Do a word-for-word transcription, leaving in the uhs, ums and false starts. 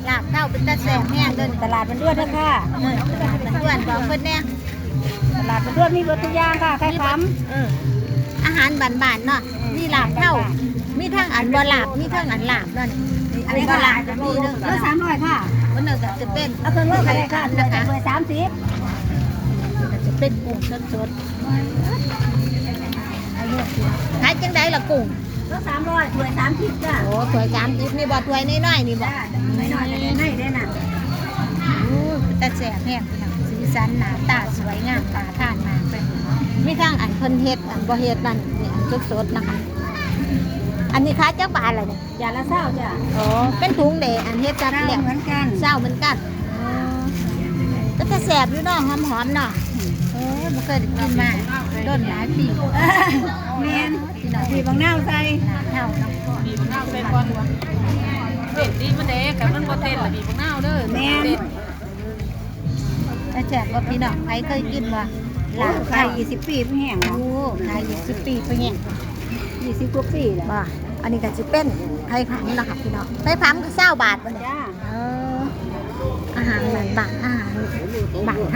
ลาบเท่าเป็นตาแซ่บแฮงเด้อ ตลาดบ้านด้วนเด้อค่ะ เออ ตลาดบ้านด้วน บอกเพิ่นแหน่ ตลาดบ้านด้วนมีเบิดทุกอย่างค่ะ ไข่ผำ เออ อาหารบ้านๆเนาะ มีลาบเท่า มีทั้งอันบ่ลาบ มีทั้งอันลาบเนาะนี่ อันนี้ก็ลาบก็มีเด้อ โลสามร้อยค่ะ วันหนึ่งก็จะเป็น เอาเครื่องโลก็ได้ค่ะ นะคะ ถ้วยสามสิบ ก็จะเป็นกุ้งสดๆ ขายจังใดล่ะกุ้ง โลสามร้อย ถ้วยสามสิบจ้ะ โอ้ ถ้วยสามสิบนี่บ่ ถ้วยน้อยๆนี่บ่ จ้ะ น้อยๆก็ได้ ได้ได้น่ะ โอ้ เป็นตาแซ่บแฮงพี่น้อง สีสันหน้าตาสวยงาม ตาทานมากเลย มีทั้งอันเพิ่นเฮ็ด อันบ่เฮ็ดนั่น นี่อันสดๆนะคะ อันนี้ขายจักบาทล่ะนี่ จานละซาวจ้ะ อ๋อ เป็นถุงเด้ อันเฮ็ดจัด ซาว แล้ว เหมือนกัน ซาวเหมือนกัน อ๋อ ก็จะแซ่บอยู่เนาะ หอมๆเนาะ เออ บ่เคยได้กินมา โดนหลายปี แม่น พี่น้อง บีบบักนาวใส่ หน้าเท่าเนาะ บีบบักนาวใส่ก่อน เด็ดดีมันเด้ คันมันบ่เต้นล่ะบีบบักนาวเด้อ แม่น เด็ด แล้วแซ่บบ่พี่น้อง ใครเคยกินบ่ ลาบ ขายยี่สิบปีบ่แห้งหรอก โอ้ ขายยี่สิบปีบ่แห้ง ยี่สิบกว่าปีแล้ว บ่ อันนี้ก็สิเป็นไข่ผำนะคะพี่น้อง ไข่ผำก็ซาวบาทบ่เนี่ย จ้า เออ อาหารบ้านๆ อาหารบ้านเฮา